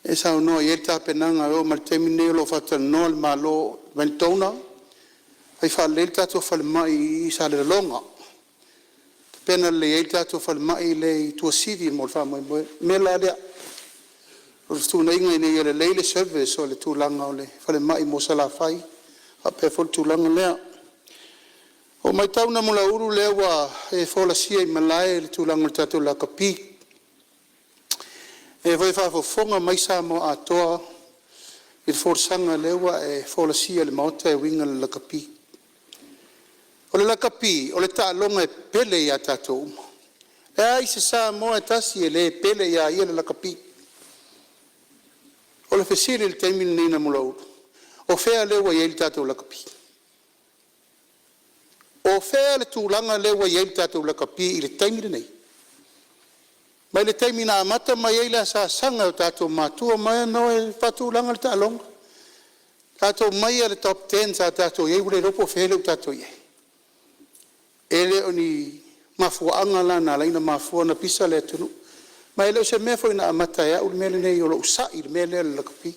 e saunoa i ai le tapenaga, e oo mai i le taimi lenei o lo o faatalanoa le Malo ma ni donor e fai faalelei le tatou falemai i Salelologa, tapena lelei ai le tatou falemai lea i Tuasivi mo le faamoemoe. O le mea la lea, o le fetuunaiga ina ia lelei le service o le tulaga o le falemai mo Salafai faapea foi le tulaga lea. Ua ou matau Namulauulu o lea ua e folasia i malae le tulaga o le tatou lakapi. O lea foi e faafofoga mai Samoa atoa i le folasaga lea ua e folasia i le Maota e uiga i le lakapi. O le lakapi o le taaloga e pele ia tatou uma. E leai se Samoa e tasi e le pele ia ia le lakapi. O le fesili i le taimi lenei Namulauulu, o fea lea ua i ai le tatou lakapi? O fea le tulaga lea ua i ai le tatou lakapi i le taimi lenei? Mai le taimi na amata mai ai le asaasaga e o tatou matua ma e na o e faatulaga le taaloga, tatou aumaia le top 10 sa tatou i ai ua le iloa po o fea lea ua tatou i ai. E le o ni mafuaaga la na ala ai ona mafua ona pisa le atunuu. Ma e le o se mea foi na amata e au le mea lenei o lou sai i le mea lea o le lakapi.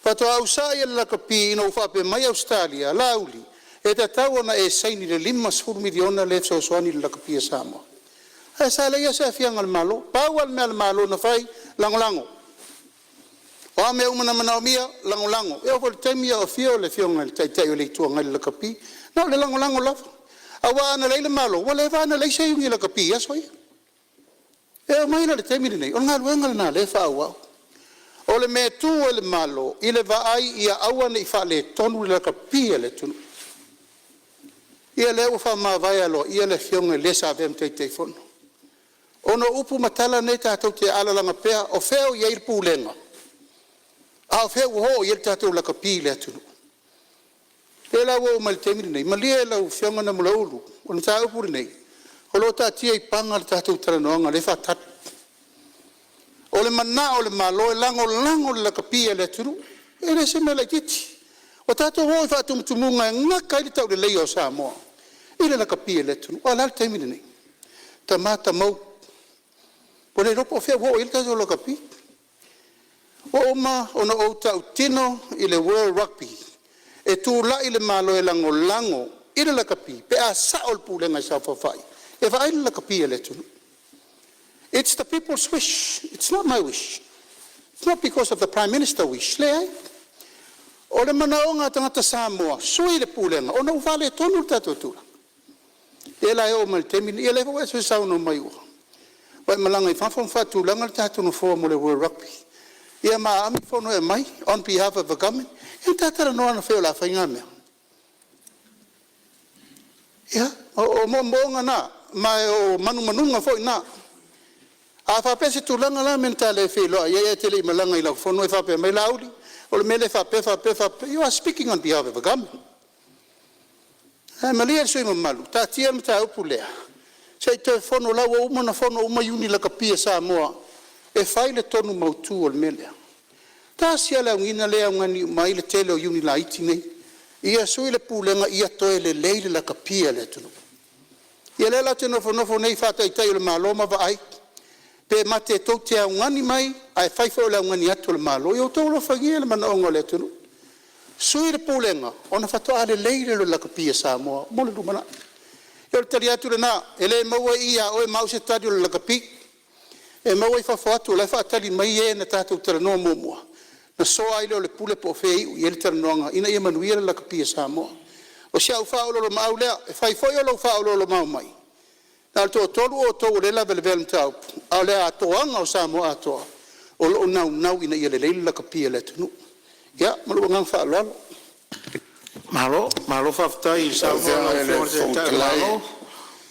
Faatoa ou sai i le lakapi ina ua faapea mai Ausetalia, Laauli, e tatau ona e saini i le $50 miliona lea e fesoasoani i le lakapi a Samoa. Ae sa leai lava se aafiaga o le Malo. Pau lava le mea a le Malo na fai, lagolago. O a mea uma na manaomia, lagolago. E oo foi i le taimi a o afio le Afioga i le Taitai o le Itu Agai i le lakapi, na o le lagolago lava. Aua ana leai le Malo, ua leva lava ona leai se Iuni Lakapi i aso ia. E oo mai la i le taimi lenei, o le galuega lena o lea e faaauau. O le mea e tu ai le Malo i le vaai ia aua ne i faaletonu le lakapi a le atunuu. Ia lea ua faamavae aloaia le afioga i le sa avea ma Taitaifono. Ona o upu ma tala nei tatou te alalaga pea, o fea o i ai le pulega, a o fea ua oo i ai le tatou lakapi i le atunuu? Lea la ua oo mai i le taimi lenei, malie lau Afioga Namulauulu, o le mataupu lenei o lo o taatia i Paga le tatou talanoaga o lea e faatali. O le manao o le Malo e lagolago le lakapi a le atunuu, e le o se mea laitiiti. Ua tatou oo i faatumutumuga e gaga ai le tauleleia o Samoa i le lakapi a le atunuu. A o le a le taimi lenei? Tama tamou, ua le iloa po o fea ua oo i ai le tatou lakapi. Ua uma ona ou tautino i le World Rugby, e tulai le Malo e lagolago i le lakapi pe a sao le pulega i saofafai e vaai le lakapi a le atunuu. It's the people's wish, it's not my wish. It's not because of the Prime Minister's wish. Leai, o le manaoga a tagata Samoa, sui le pulega ona ua faaletonu le tatou tulaga. Lea la e oo mai le taimi lenei, ia lea foi ua e saunoa mai ua e malaga i fafo ma faatulaga le tatou nofoa mo le World Rugby, ia ma aami fono e aumai on behalf of the government. Ia na ta talanoa ananafi o le a fai na mea. Ia, o moomooga na, ma o manumanuga foi na. A faapea se tulaga, o le a le mea na ta le feiloai ai ae te le i malaga i lau fono e faapea mai, Laauli, o le mea lea e faapea, faapea, faapea. You are speaking on behalf of the Government. Ae malie le sui usufono mamalu, taatia le mataupu lea se i toe fono o la ua uma ona fono uma Iuni Lakapi a Samoa e fai le tonu mautu o le mea lea. Tasi lava le augina lea e augani uma ai le tele o Iuni laiti nei, ia sui le Pulega ia toe lelei le lakapi a le atunuu. Ia lea la ou te nofonofo nei faa-Taitai o le Malo ma vaai pe mate tou te augani mai ae fai foi o le augani atu a le Malo. Ia outou alofagia le manaoga o le atunuu, sui le Pulega ona faatoa lelei lea o le lakapi a Samoa mo le lumanai. Ia o le tali atu lena, e le maua i i ia oe ma au se tali o le lakapi, e maua i fafo atu o la e faatali mai e na tatou talanoa muamua ona soa ai lea o le pule po o fea e iu i ai le talanoaga ina ia manuia le lakapi a Samoa. O si au faaoloolomaau lea, e fai foi o lou faaoloolomaau mai, na o le toatolu outou o lea e lavelavea i le mataupu, a o le atoaga o Samoa atoa o lo o naunau ina ia lelei le lakapi a le atunuu. Ia ma lou agaga faaaloalo. Malo, malo faafetai i Lau lau Afioga i le Afioga i le Fofoga Taitai o le Fetalai, Malo.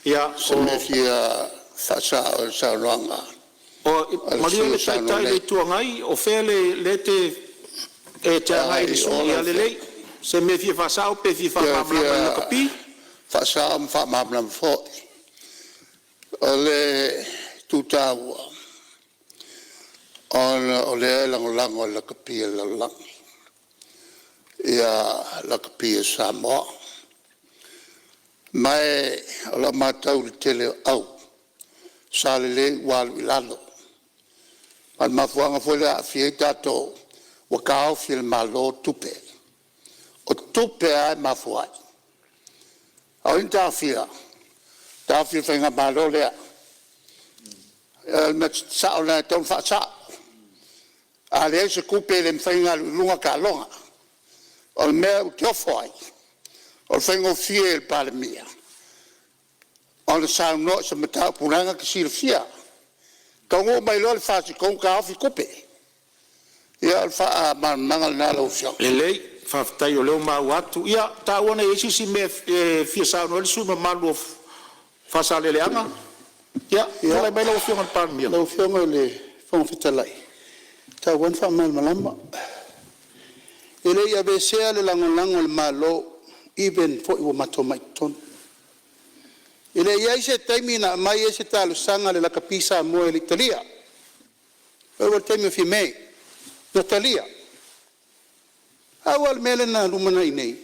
Ia, o se mea e fia faasao i le saunoaga a le Malie sui usufono le o Saunoa Taitai o le nei. Itu Agai, o fea le… e te E agai i agai le i sui o usufono? lau Ia Afioga. lelei, o se mea e fia faasao pe fia E faamalamalama fia i le lakapi? faasao ma faamalamalama foi. O le itu taua ona o lea e lagolago e le lakapi a le lalolagi lakapi a Samoa. Ma o lau matau i le tele o au sa lelei ua alu i lalo. Ma o le mafuaaga foi lea e aafia ai tatou ua taofi e le Malo tupe. O tupe lava e mafua ai. A o ai na taofia? Na taofi e le Faigamalo lea. O le mea sao lena e tatau ona faasao. A leai se tupe e le mafai ona alu i luga taaloga. O le mea ou te ofo ai, o le faigofie i le Palemia ona saunoa i se mataupu la e na te silafia. E taunuu mai loa le FAST taofi tupe. Ia o le faamalamalamaga lena lau Afioga. Lelei, faafetai o lea ua maua atu. Ia, taua ne i i ai se isi mea e fia saunoa ai le sui usufono mamalu o Faasaleleaga. Ia, tulai mai lau Afioga i le Palemia. Lau Afioga i le Fofoga Fetalai, e tatau lava ona faamalamalama. E le i aveesea le lagolago a le Malo even foi ua matou omai i totonu. E le i i ai se taimi na aumai ai se talosaga a le Lakapi Samoa e le i talia. E oo i le taimi o Fiame, na talia. Pau lava le mea lea na lumanai nei,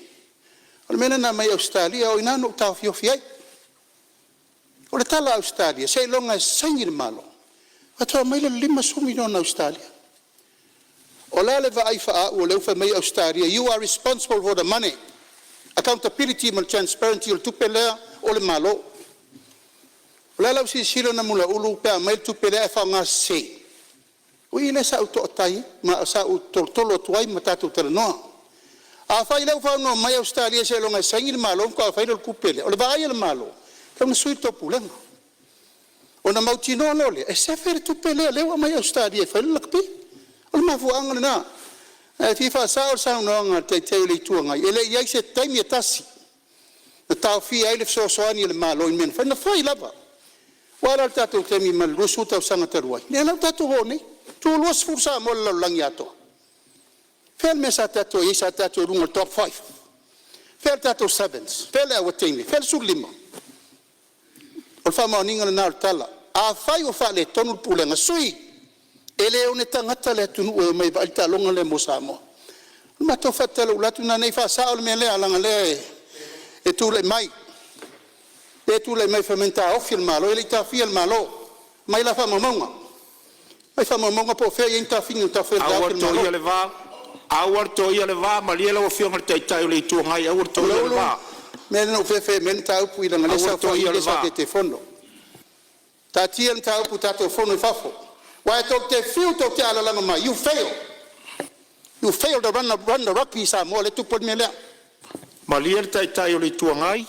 o le mea lea na aumai e Ausetalia, o i ina na ou taofiofi ai. O le tala a Ausetalia, seiloga e saini le Malo faatoa aumai lea o le $50 miliona Ausetalia. O le a le vaai faau o lea ua fai mai Ausetalia, you are responsible for the money, accountability ma le transparency o le tupe lea o le Malo. O le a lau silasila Namulauulu pe a aumai le tupe lea ae faaaogasese? O i lea sa ou toatai ai ma sa ou tolotolo atu ai ma tatou talanoa. Afai o lea ua faunoa mai Ausetalia seiloga e saini le Malo ona faatoa fai lea o le tupe lea, o le vaai a le Malo, e tatau ona sui le taupulega ona mautinoa loa lea e sefe le tupe lea ua aumai e Ausetalia e fai ai le lakapi. O le mafuaaga lena. Ae fia faasao le saunoaga a le Taitai o le Itu Agai, e le i i ai se taimi e tasi na taofia ai le fesoasoani a le Malo i mea na fai, na fai lava. Ua a la le tatou taimi mai le 20 tausaga talu ai? Lea la ua tatou o nei, toa-20 Samoa i le lalolagi atoa. Fea le mea sa tatou i ai? Sa tatou i luga o le top 5. Fea le tatou 7, fea le auateine, fea le 15? O le faamaoniga lena o le tala. Afai o faaletonu le pulega, sui. E le one tagata le atunuu e omai e vaai le taaloga lea mo Samoa. O le matou faatalaula atu lena ina ia faasao le mea lea leaga o lea e tulai mai, lea e tulai mai fai mai na taofi e le Malo. E le i taofia e le Malo, aumai la faamaumauga, aumai faamaumauga po o fea e i ai ni taofiga na taofi ai Aua e le le toia Malo. le va, aua le toia le va, malie lau Afioga i le Taitai o le Itu Agai, aua le toia le Faleulu, va. o le mea lea na ou fefe ai i le mataupu leaga o lea Aua sa le saofai toia ai le le sa va. Taitaifono. Taatia le mataupu i le tatou fono i fafo, aua tou te fiu tou te alalaga mai, you fail, you fail to run the rugby in Samoa lea e tupu ai le mea lea. Malie le Taitai o le Itu Agai.